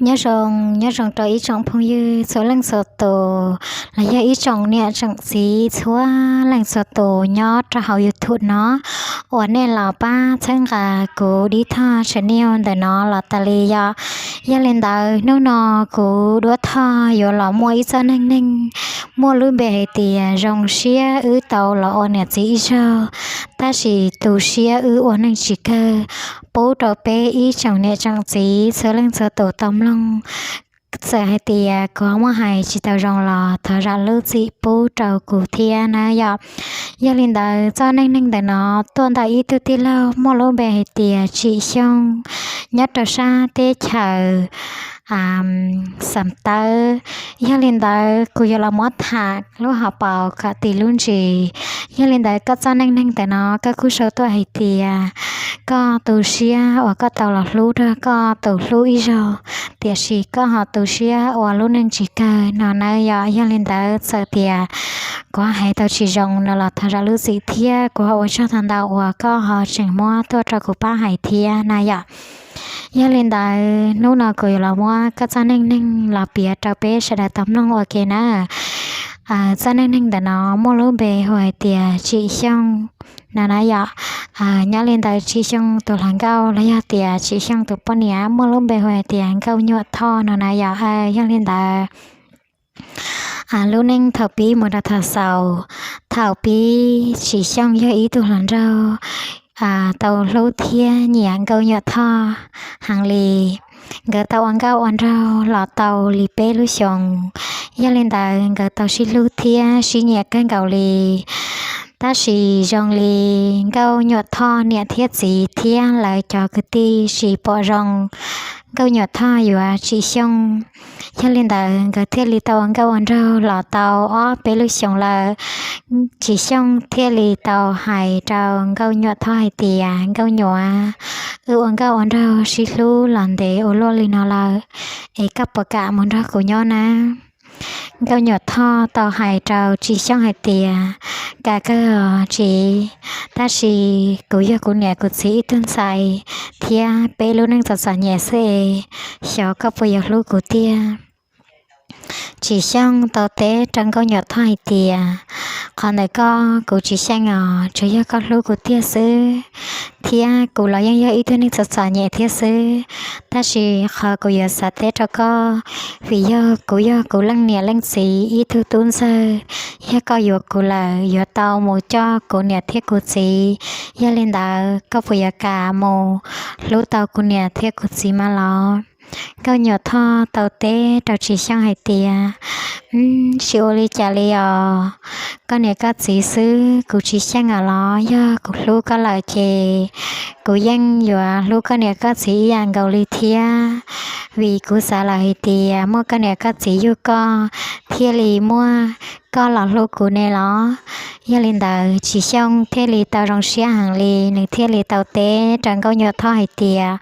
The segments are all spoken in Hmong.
Nyob zoo, nyob zoo rau ib tsoom phooj ywg txhua leej txhua tus, los yog ib tsoom niam tsoom txiv txhua leej txhua tus nyob rau hauv YouTube no, uas nej los pab txhawb nqa kuv Dib Thoj channel ntawm no los tas li yom. Yog li ntawd hnub no kuv Duab Thoj yuav los muaj ib txoj neej neeg muaj lub npe hais tias zoo siab wb tau los ua niam txiv ib zaug, tab sis tu siab wb ua neej tsis kawg, pub rau peb ib tsoom niam tsoom txiv txhua leej txhua tus tau mloog. Txawm hais tias kuv ho muaj hais tsis tau zoo los thov zam lub txim pub rau kuv thiab na yom. Yog li ntawd txoj neej neeg ntawm no tuaj ntawm ib tug tij laug muaj lub npe hais tias Tsim Xyooj, nyob rau sab teb chaws Xam Tawb. Yog li ntawd kuv yuav los muab tham lub hauv paus kom tis lub ntsis. Yog li ntawd koj txoj neej neeg ntawm no koj kuj sau tuaj hais tias koj tu siab uas koj tau los hlub rau koj tus hlub ib zaug, tiam sis koj ho tu siab ua lub neej tsis kawg no na yom. Yog li ntawd txawm tias kuv hais tau tsis zoo no los thov zam lub txim thiab kuv ho ua tsaug tag ntau uas koj ho tseem muab tuaj rau kuv pab hais thiab na yom. Yog li ntawd hnub no kuv yuav los muab koj txoj neej neeg los piav rau peb sawv daws tau mloog ua ke na. Txoj neej neeg ntawm no muaj lub npe hu hais tias Tsim Xyooj no na yom. Nyob li ntawd Tsim Xyooj tus hluas nkauj los yog tias Tsim Xyooj tus poj niam muaj lub npe hu hais tias Nkauj Nyuam Thoj no na yom. Yog li ntawd lub neej thaum pib mus rau thaum xaus, thaum pib Tsim Xyooj yog ib tug hluas nraug tau hlub thiab nyiam Nkauj Nyuam Thoj heev li. Nkawd tau ua nkauj ua nraug los tau li peb lub xyoos. Yog li ntawd nkawd tau sib hlub thiab sib nyiam kawg nkaus li. Tab sis zoo li Nkauj Nyuam Thoj niam thiab txiv thiab lawv cov kwv tij tsis pom zoo Nkauj Nyuam Thoj yuav Tsim Xyooj. Yog li ntawd nkawd thiaj li tau ua nkauj ua nraug los tau ob peb lub xyoos lawm. Tsim Xyooj thiaj li tau hais rau Nkauj Nyuam Thoj hais tias, Nkauj Nyuam, wb ua nkauj ua nraug sib hlub los ntev ua luaj li no lawm, es koj puas kam mus nrog kuv nyob na? Nkauj Nyuam Thoj tau hais rau Tsim Xyooj hais tias, Kam kawg os Tsim, tab sis kuv yog kuv niam kuv txiv ib tug ntxhais thiab peb lub neej txom txom nyem xwb es, xyov koj puas yuav hlub kuv tiag. Tsim Xyooj tau teb rau Nkauj Nyuam Thoj hais tias, Qhov ntawm koj kuv tsis xyeej os, tsuas yog koj hlub kuv tiag xwb, thiab kuv los yeej yog ib tug neeg txom txom nyem thiab xwb. Tab sis qhov kuv yuav xav teb rau koj, vim yog kuv yog kuv leej niam leej txiv ib tug tub ntxawg, yog koj yuav kuv lawm yuav tau mus coj kuv niam thiab kuv txiv. Yog li ntawd koj puas yuav kam mus hlub tau kuv niam thiab kuv txiv mas los? Nkauj Nyuam Thoj tau teb rau Tsim Xyooj hais tias, Tsis ua li cas li os, koj niam koj txiv xwb kuv tsis xyeej os los, yog kuv hlub koj lawm ces kuv yeej yuav hlub koj niam koj txiv ib yam nkaus li thiab, vim kuv xav lawm hais tias muaj koj niam koj txiv yug koj thiaj li muaj koj los hlub kuv ne los. Yog li ntawd Tsim Xyooj thiaj li tau zoo siab heev li, nws thiaj li tau teb rau Nkauj Nyuam Thoj hais tias,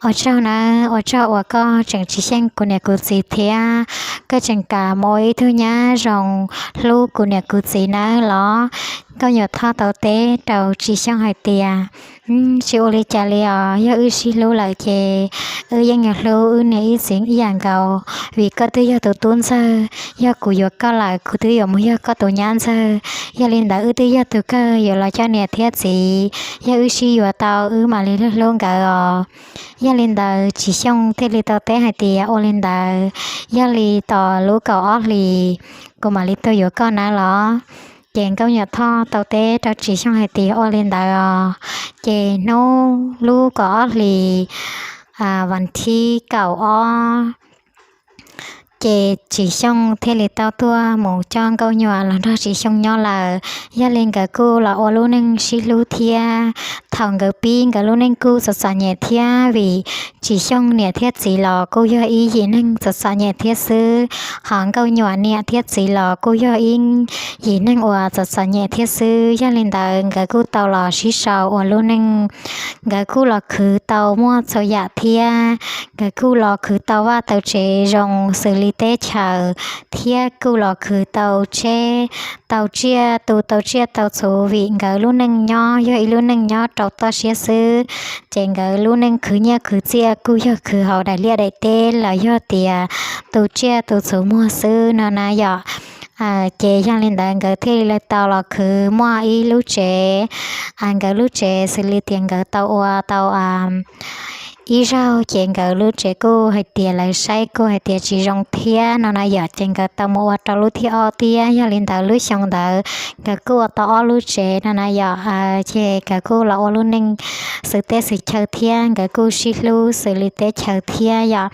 Ua tsaug nawb, ua tsaug uas koj tseem tsis xyeej kuv niam kuv txiv thiab koj tseem kam mus ua ib tug nyab zoo hlub kuv niam kuv txiv nawb los. Nkauj Nyuam Thoj tau teb rau Tsim Xyooj hais tias, Tsis ua li cas li os, yog wb sib hlub lawm ces wb yeej yuav hlub wb niam wb txiv ib yam nkaus, vim koj twb yog tus tub ntxawg, yog kuv yuav koj lawm kuv twb yuav mus yog koj tus nyab ntxawg. Yog li ntawd wb twb yog tus kawg yuav los coj niam thiab txiv, yog wb sib yuav tau wb mam li hlub hlub nkawd os. Yog li ntawd Tsim Xyooj thiaj li tau teb hais tias, Ua li ntawd, yog li tos lub kaum ob hlis kuv mam li tuaj yuav koj nawb los. Ces Nkauj Nyuam Thoj tau teb rau Tsim Xyooj hais tias, Ua li ntawd os. Ces hnub lub kaum ob hlis, vas thib kaum ob, ces Tsim Xyooj thiaj li tau tuaj mus coj Nkauj Nyuam los nrog Tsim Xyooj nyob lawm. Yog li nkawd kuj los ua lub neej sib hlub thiab. Thaum nkawd pib nkawd lub neej kuj txom txom nyem thiab, vim Tsim Xyooj niam thiab txiv los kuj yog ib yim neeg txom txom nyem thiab xwb, ho Nkauj Nyuam niam thiab txiv los kuj yog ib yim neeg uas txom txom nyem thiab xwb. Yog li ntawd nkawd kuj tau los sib sau ua lub neej, nkawd kuj los khwv tau muaj txhua yam thiab, nkawd kuj los khwv tau vaj tau tsev zoo xws li teb chaws thiab kuj los khwv tau tsheb, tau tsiaj, tu tau tsiaj tau txhu, vim nkawd lub neej nyob yog ib lub neej nyob rau toj siab xwb. Ces nkawd lub neej khwv nyiaj khwv txiaj kuj yog khwv hauv daim liaj daim teb los yog tias tu tsiaj tu txhu muag xwb no na yom. Ces yog li ntawd nkawd thiaj li tau los khwv muaj ib lub tsev. Nkawd lub tsev xws li tias nkawd tau ua tau ib zaug ces nkawd lub tsev kuj hais tias lawv saib kuj hais tias tsis zoo thiab no na yom, ces nkawd tau mus ua rau lub thib ob thiab. Yog li ntawd lub xyoo ntawd nkawd kuj ua tau ob lub tsev no na yom. Ces nkawd kuj los ua lub neej xwm teb xwm chaw thiab nkawd kuj sib hlub xws li teb chaws thiab yom.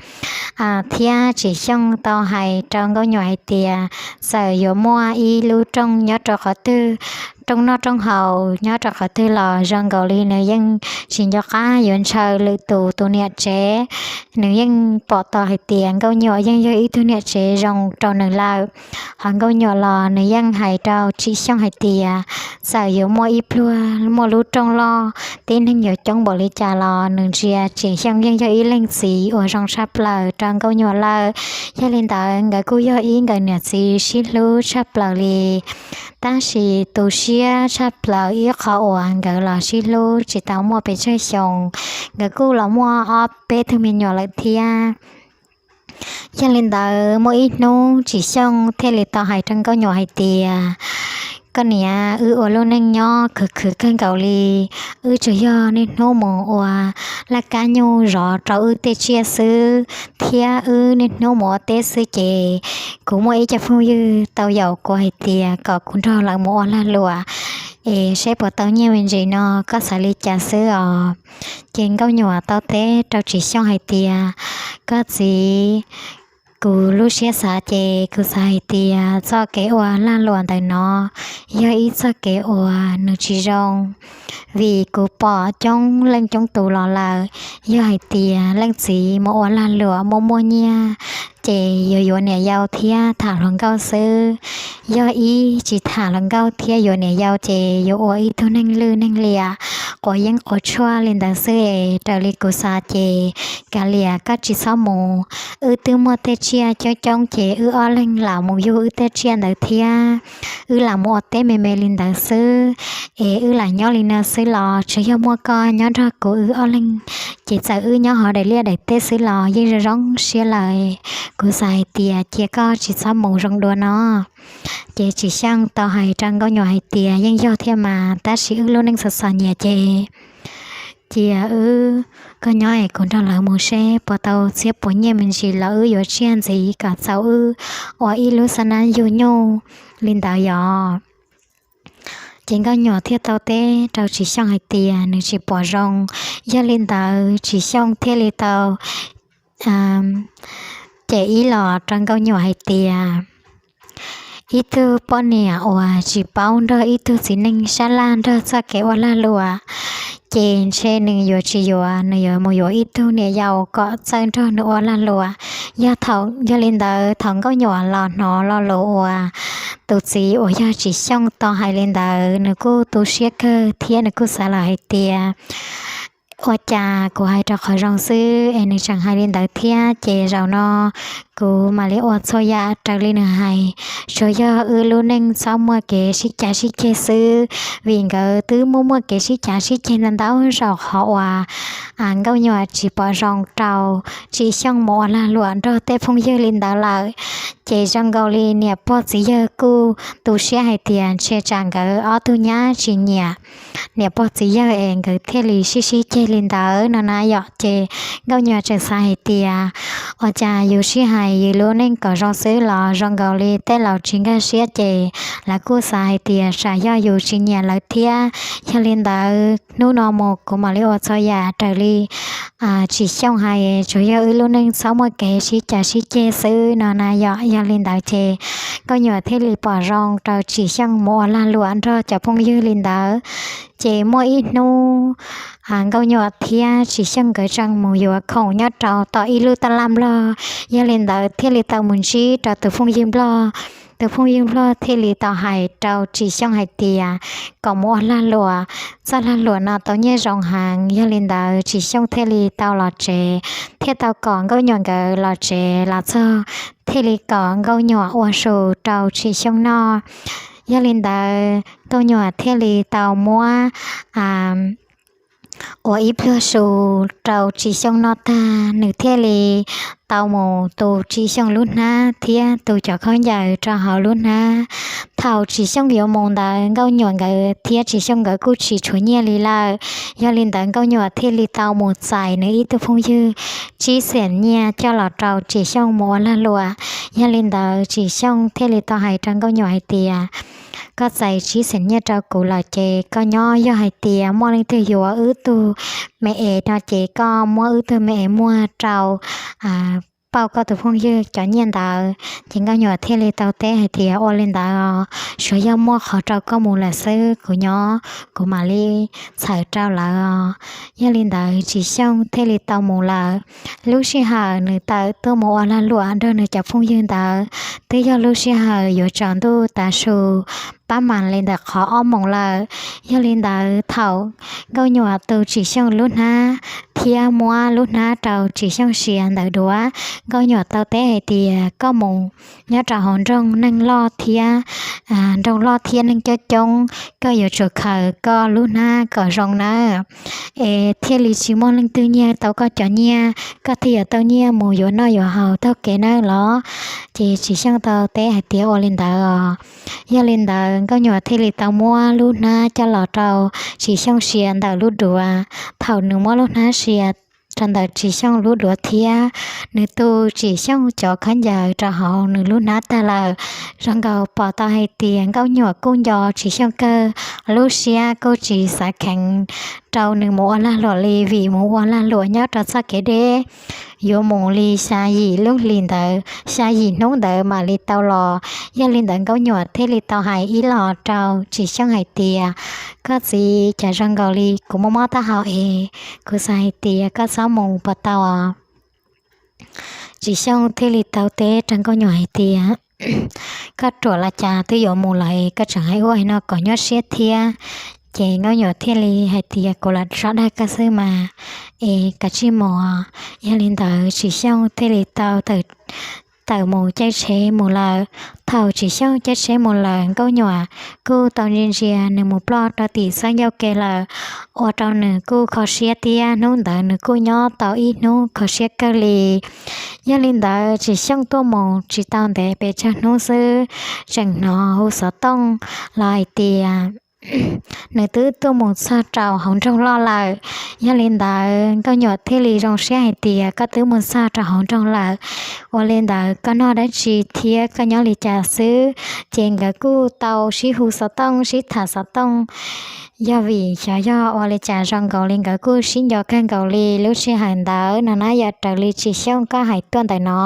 Thiab Tsim Xyooj tau hais rau Nkauj Nyuam hais tias txawm yuav muaj ib lub rooj nyob rau qhov twg, rooj noj rooj haus nyob rau qhov twg los zoo nkaus li nws yeej tsis nco qab yuav ntshaw lwm tus tus niam tsev. Nws yeej pom tau hais tias Nkauj Nyuam yeej yog ib tug niam tsev zoo rau nws lawm. Hos Nkauj Nyuam los nws yeej hais rau Tsim Xyooj hais tias txawm yuav muaj ib pluag muaj lub rooj loj, tib neeg yuav coob npaum li cas los nws ntsia Tsim Xyooj yeej yog ib leej txiv uas zoo tshaj plaws rau Nkauj Nyuam lawm. Yog li ntawd nkawd kuj yog ib nkawm niam txiv sib hlub tshaj plaws li. Tab sis tu siab tshaj plaws ib qho uas nkawd los sib hlub tsis tau muaj pes tsawg xyoo, nkawd kuj los muaj ob peb tug me nyuam lawm thiab. Yog li ntawd muaj ib hnub Tsim Xyooj thiaj li tau hais rau Nkauj Nyuam hais tias, koj niam, wb ua lub neej nyob khwv khwv kawg nkaus li, wb tsuas yog niaj hnub mus ua laj kab nyuj zov rau wb tej tsiaj xwb, thiab wb niaj hnub mus ua teb xwb ces kuv muaj ib co phooj ywg tau yaum kuv hais tias kom kuv nrog lawv mus ua lag luam es saib puas tau nyiaj me ntsis no, koj xav li cas xwb os? Ces Nkauj Nyuam tau teb rau Tsim Xyooj hais tias, koj txiv, kuv lub siab xav ces kuv xav hais tias txoj kev ua lag luam ntawm no yog ib txoj kev uas nws tsis zoo, vim kuv pom coob leej coob tus los lawm. Yog hais tias leej txiv mus ua lag luam muaj muaj nyiaj ces yuav yuav niam yau thiab tham hluas nkauj xwb. Yog ib tsis tham hluas nkauj thiab yuav niam yau ces yuav ua ib tug neeg lwj neeg liam, quav yeeb quav tshuaj li ntawd xwb es raws li kuv xav ces kav liam koj tsis txhob mus. Wb twb muaj tej tsiaj coob coob ces wb ob leeg lam mus yug wb tej tsiaj ntawd thiab. Wb lam mus ua teb me me li ntawd xwb, es wb lam nyob li no xwb los tsuas yog muaj koj nyob nrog kuv wb ob leeg, ces txawm wb nyob hauv daim liaj daim teb xwb los yeej zoo zoo siab lawm. Kuv xav hais tias cia koj tsis txhob mus zoo dua no. Ces Tsim Xyooj tau hais rau Nkauj Nyuam hais tias yeej yog thiab mas, tab sis wb lub neej txom txom nyem ces cia wb, koj nyob es kuv nrog lawv mus seb puas tau txhiab puas nyiaj me ntsis los wb yuav tsiaj ntxiv kom txaus wb ua ib lub xab nab yug nyuj li ntawd yom. Ces Nkauj Nyuam thiaj tau teb rau Tsim Xyooj hais tias nws tsis pom zoo. Yog li ntawd Tsim Xyooj thiaj li tau cem ib los rau Nkauj Nyuam hais tias ib tug poj niam uas tsis paub nrog ib tug txiv neej sab laj nrog txoj kev ua lag luam, ces ntshe nws yuav tsis yuav, nws yuav mus yuav ib tug niam yau kom txawj nrog nws ua lag luam. Yog thaum, yog li ntawd thaum Nkauj Nyuam los hnov lo lus uas tus txiv uas yog Tsim Xyooj tau hais li ntawd, nws kuj tu siab kawg thiab nws kuj xav lawm hais tias ua cas kuv hais rau qhov zoo xwb es nws tseem hais li ntawd thiab, ces zaum no kuv mam li ua txhua yam raws li nws hais. Tsuas yog wb lub neej txhob muaj kev sib cav sib ceg xwb, vim nkawd twb muaj muaj kev sib cav sib ceg ntau ntau zaus qhov uas Nkauj Nyuam tsis pom zoo rau Tsim Xyooj mus ua lag luam nrog tej phooj ywg li ntawd lawm. Ces zoo nkaus li niam pog txiv yawg kuj tu siab hais tias ntshe tsam nkawd ob tug nyab tsis nyiam niam pog txiv yawg es nkawd thiaj li sib sib ceg li ntawd no na yom. Ces Nkauj Nyuam tseem xav hais tias ua cas yus sib hais yus lub neej kom zoo xwb los zoo nkaus li tej laus tsis nkag siab, ces lawv kuj xav hais tias tsam yog yus tsis nyiam lawv thiab. Yog li ntawd hnub no mus kuv mam li ua txhua yam raws li Tsim Xyooj hais, tsuas yog wb lub neej txhob muaj kev sib cav sib ceg xwb no na yom. Yog li ntawd ces Nkauj Nyuam thiaj li pom zoo rau Tsim Xyooj mus ua lag luam nrog cov phooj ywg li ntawd. Ces muaj ib hnub Nkauj Nyuam thiab Tsim Xyooj nkawd tseem mus yuav khoom nyob rau tom ib lub taj laj nplog. Yog li ntawd thiaj li tau mus ntsib rau tus phooj ywg nplog tus phooj ywg nplog thiaj li tau hais rau Tsis Xyooj hais tias kom mus ua lag luam, txoj lag luam no tau nyiaj zoo heev. Yog li ntawd Tsis Xyooj thiaj li tau los tsev, thiaj tau kom nkauj nyuam nkawd los tsev los txog, thiaj li kom nkauj nyuam ua su rau Tsis Xyooj noj. Yog li ntawd nkauj nyuam thiaj li tau muab ua ib pluag su rau Tsis Xyooj noj tag, nws thiaj li tau mus tu Tsis Xyooj lub hnab thiab tu cov khaub ncaws rau hauv lub hnab. Thaum Tsis Xyooj yuav mus ntawd nkauj nyuam nkawd thiab Tsis Xyooj nkawd kuj tsis tshuav nyiaj li lawm. Yog li ntawd nkauj nyuam thiaj li tau mus txais nws ib tug phooj ywg tsib xees nyiaj coj los rau Tsis Xyooj mus ua lag luam. Yog li ntawd Tsis Xyooj thiaj li tau hais rau nkauj nyuam hais tias, koj txais tsib xees nyiaj rau kuv lawm ces koj nyob, yog hais tias muaj leej twg yuav wb tug me es no ces koj muab wb tug me es muag rau pauj koj tus phooj ywg cov nyiaj ntawd. Ces nkauj nyuam thiaj li tau teb hais tias, ua li ntawd os, tsuas yog muaj qhov rau koj mus lawm xwb, kuv nyob kuv mam li txhawm rau lawv os. Yog li ntawd Tsis Xyooj thiaj li tau mus lawm. Lub sij hawm nws tawm tuaj mus ua lag luam nrog nws cov phooj ywg ntawd twb yog lub sij hawm yuav tsaus ntuj tav su pab mas li ntawm qhov ob moos lawm. Yog li ntawd thaum nkauj nyuam tu Tsis Xyooj lub hnab thiab muab lub hnab rau Tsis Xyooj sia ntawm duav, nkauj nyuam tau teb hais tias, koj mus nyob rau hauv nroog neeg loj thiab, nroog loj thiab neeg coob coob, koj yuav tsum khaws koj lub hnab kom zoo nawb, es thiaj li tsis muaj leej twg nyiag tau koj cov nyiaj, koj thiaj yuav tau nyiaj mus yuav noj yuav haus taug kev nawb los. Ces Tsis Xyooj tau teb hais tias, ua li ntawd os. Yog li ntawd nkauj nyuam thiaj li tau muab lub hnab coj los rau Tsis Xyooj sia ntawm lub duav. Thaum nws muab lub hnab sia rau ntawm Tsis Xyooj lub duav thiab nws tu Tsis Xyooj cov khaub ncaws rau hauv nws lub hnab tag lawm, zoo nkaus pom tau hais tias nkauj nyuam kuj nco Tsis Xyooj kawg, lub siab kuj tsis xav kheev rau nws mus ua lag luam li, vim mus ua lag luam nyob rau txoj kev deb yuav mus li xya yim lub hlis ntawd, xya yim hnub ntawd mam li tau los. Yog li ntawd nkauj nyuam thiaj li tau hais ib los rau Tsis Xyooj hais tias, koj txiv, cas zoo nkaus li kuv mob mob taub hau es kuv xav hais tias koj txhob mus puas tau os. Tsis Xyooj thiaj li tau teb rau nkauj nyuam hais tias, koj ruam los cas twb yuav mus lawm es koj tseem hais ua no kom nyuaj siab thiab. Ces nkauj nyuam thiaj li hais tias, kuv lam tso dag koj xwb mas, es kav tsij mus. Yog li ntawd Tsis Xyooj thiaj li tau tawm mus caij tsheb mus lawm. Thaum Tsis Xyooj caij tsheb mus lawm nkauj nyuam kuj tau ntsia ntsia nws mus ploj rau tim txoj ncauj ke lawm, ua rau nws kuj kho siab thiab hnub ntawd nws kuj nyob tau ib hnub kho siab kawg li. Yog li ntawd Tsis Xyooj tuaj mus tsis tau ntev pes tsawg hnub xwb, tseem hnov hu xov tooj los hais tias nws twb tuaj mus txog rau hauv nroog loj lawm. Yog li ntawd nkauj nyuam thiaj li zoo siab hais tias, koj twb mus txog rau hauv nroog lawm, ua li ntawd koj noj dab tsi thiab koj nyob li cas xwb? Ces nkawd kuj tau sib hu xov tooj sib tham xov tooj. Yog vim xyov yog ua li cas zoo nkaus li nkawd kuj sib nco kawg nkaus li lub sij hawm ntawd no na yom, raws li Tsis Xyooj koj hais tuaj ntawm no.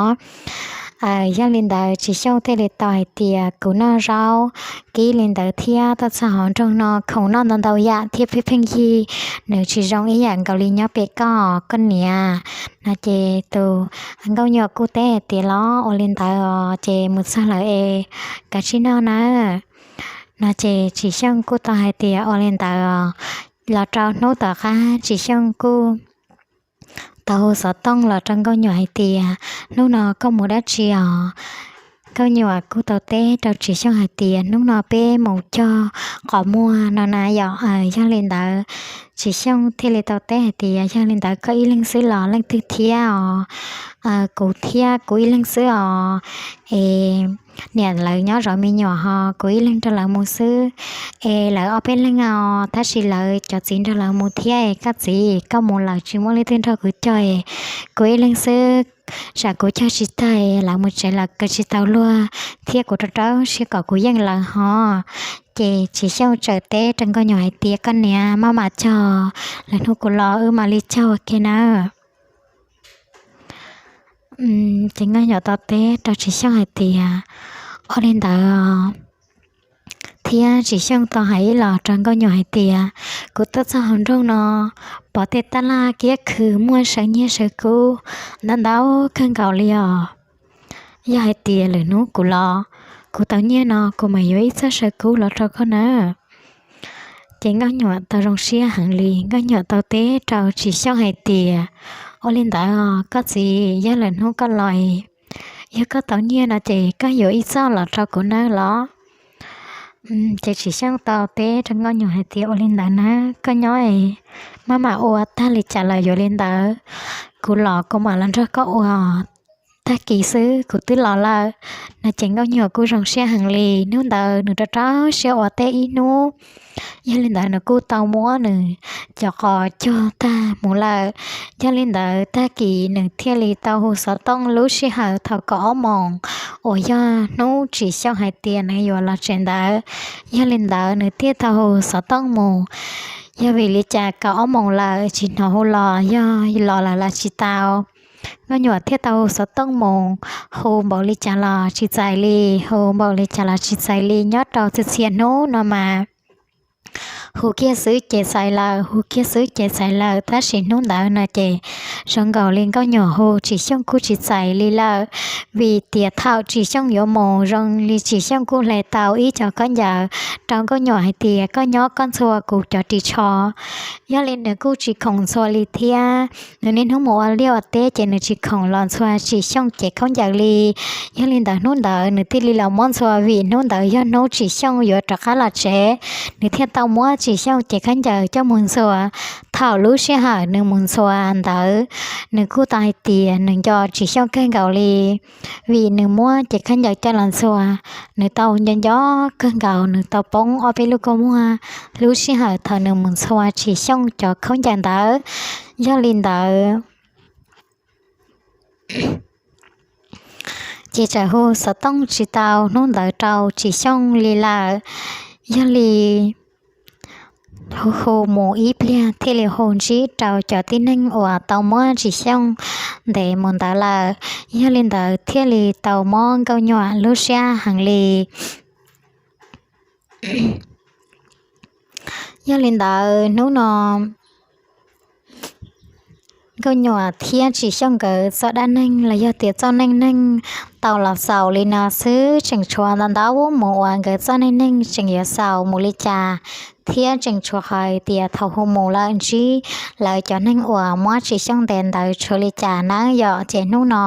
Yog li ntawd Tsis Xyooj thiaj li tau hais tias, kuv noj zaub kib li ntawd thiab tuaj txog hauv nroog no khoom noj ntau ntau yam thiab pheej pheej yig, nws tsis zoo ib yam nkaus li nyob pem koj, koj niam. No ces tus nkauj nyuam kuj teb hais tias, los ua li ntawd os, ces mus txog lawm es kav tsij noj nawb. No ces Tsis Xyooj kuj tau hais tias, ua li ntawd os. Los rau hnub tom qab Tsis Xyooj kuj tau hu xov tooj los rau nkauj nyuam hais tias, hnub no koj mus dab tsi os? Nkauj nyuam kuj tau teb rau Tsis Xyooj hais tias, hnub no peb mus cog qos muag no na yom. Yog li ntawd Tsis Xyooj thiaj li tau teb hais tias, yog li ntawd koj ib leeg xwb los leej twg thiab os? Kuv thiab kuv ib leeg xwb os. Es niam lawv nyob zov me nyuam ho kuv ib leeg nrog lawv mus xwb. Es lawv ob peb leeg os, tab sis lawv cov txiv nrog lawv mus thiab. Koj txiv, koj mus lawm tsis muaj leej twg nrog kuv cog es kuv ib leeg xwb, tsam kuv cog tsis tag lawv mus tsev lawm kaw tsis tau luag thiab kuv rau rau siab kom kuv yeej lawv ho. Ces Tsis Xyooj txawm teb rau nkauj nyuam hais tias, koj niam, maj mam cog, lwm hnub kuv los wb mam li cog ua ke nawb. Ces nkauj nyuam tau teb rau Tsis Xyooj hais tias, ua li ntawd. Thiab Tsis Xyooj tau hais ib los rau nkauj nyuam hais tias, kuv tuaj txog hauv nroog no, pom tej tab laj kiab khw muaj saw nyiaj saw kub ntau ntau kawg nkaus li os. Yog hais tias lwm hnub kuv los, kuv tau nyiaj no kuv mam yuav ib txoj saw kub los rau koj nawb. Ces Nkauj Nyuam tau zoo siab heev li, Nkauj Nyuam tau teb rau Tsis Xyooj hais tias, Ua li ntawd os koj txiv, yog lwm hnub koj los, yog koj tau nyiaj no ces koj yuav ib txoj los rau kuv nawb los? Ces Tsis Xyooj tau teb rau Nkauj Nyuam hais tias, Ua li ntawd nawb, koj nyob es maj mam ua, tag li cas los yuav li ntawd. Kuv los kuv mam los nrog koj ua, tag kis xwb kuv twb los lawm. No ces Nkauj Nyuam kuj zoo siab heev li, hnub ntawd nws rau rau siab ua teb ib hnub. Yog li ntawd nws kuj tau muab nws cov qos cog tag mus lawm. Yog li ntawd tag kis nws thiaj li tau hu xov tooj lub sij hawm thaum kaum ob moos uas yog hnub Tsis Xyooj hais tias nws yuav los tsev ntawd. Yog li ntawd nws thiaj tau hu xov tooj mus. Yog vim li cas kaum ob moos lawm tsis hnov hu los, yog los lawm los tsis tau. Nkauj Nyuam thiaj tau hu xov tooj mus, hu npaum li cas los tsis txais li, hu npaum li cas los tsis txais li, nyob rau txhia txhia hnub no mas hu kiag xwb ces txais lawm, hu kiag xwb ces txais lawm. Tab sis hnub ntawd no ces zoo nkaus li Nkauj Nyuam hu Tsis Xyooj kuj tsis txais li lawm, vim tias thaum Tsis Xyooj yuav mus zoo li Tsis Xyooj kuj hle tau ib co khaub ncaws rau Nkauj Nyuam hais tias, Koj nyob koj ntxhua kuv cov ris tsho. Yog li nws kuj tsis khoom ntxhua li thiab. Nws niaj hnub mus ua liaj ua teb ces nws tsis khoom los ntxhua Tsis Xyooj cev khaub ncaws li. Yog li ntawd hnub ntawd nws thiaj li los muab ntxhua, vim hnub ntawd yog hnub Tsis Xyooj yuav rov qab los tsev. Nws thiaj tau muab Tsis Xyooj cev khaub ncaws coj mus ntxhua. Thaum lub sij hawm nws mus ntxhua ntawd, nws kuj tau hais tias nws nco Tsis Xyooj kawg nkaus li, vim nws muab cev khaub ncaws coj los ntxhua, nws tau nco nco kawg nkaus, nws tau poob ob peb lub kua muag lub sij hawm thaum nws mus ntxhua Tsis Xyooj cov khaub ncaws ntawd. Yog li ntawd ces txawm hu xov tooj tsis tau hnub ntawd rau Tsis Xyooj li lawm. Yog li hu hu mus ib pliag thiaj li hu ntsib rau cov tib neeg uas tau muab Tsis Xyooj ntes mus ntawd lawm. Yog li ntawd thiaj li tau mob Nkauj Nyuam lub siab heev li. Yog li ntawd hnub no Nkauj Nyuam thiab Tsis Xyooj nkawd txoj dab neeg los yog tias txoj neej neeg tau los xaus li no xwb, tseem tshuav ntau ntau mus uas nkawd txoj neej neeg tseem yuav xaus mus li cas, thiab tseem tshuav hais tias thaum hu mus lawm ntsib lawv cov neeg uas muab Tsis Xyooj ntes ntawd tshuav li cas nawb yom. Ces hnub no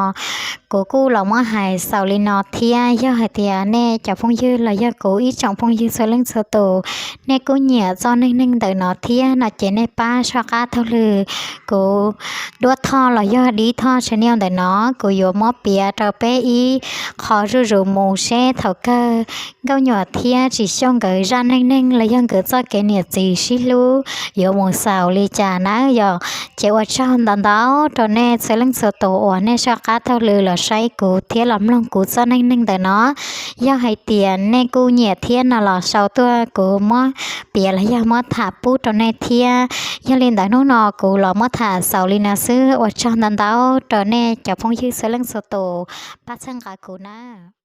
kuv kuj los muab hais xaus li no thiab. Yog hais tias nej cov phooj ywg los yog kuv ib tsoom phooj ywg txhua leej txhua tus, nej kuj nyiam txoj neej neeg ntawm no thiab no ces nej pab soj qab taug lw kuv Duab Thoj los yog Dib Thoj channel ntawm no, kuv yuav muab piav rau peb ib qho zuj zus mus seb thaum kawg Nkauj Nyuam thiab Tsis Xyooj nkawd zaj neej neeg los yog nkawd txoj kev niam txiv sib hlub yuav mus xaus li cas nawb yom. Ces ua tsaug ntau ntau rau nej txhua leej txhua tus uas nej soj qab taug lw los saib kuv thiab los mloog kuv txoj neej neeg ntawm no. Yog hais tias nej kuj nyiam thiab no los sau tuaj kuv muab piav los yog muab tham pub rau nej thiab. Yog li ntawd hnub no kuv los muab tham xaus li no xwb, ua tsaug ntau ntau rau nej cov phooj ywg txhua leej txhua tus pab txhawb nqa kuv na.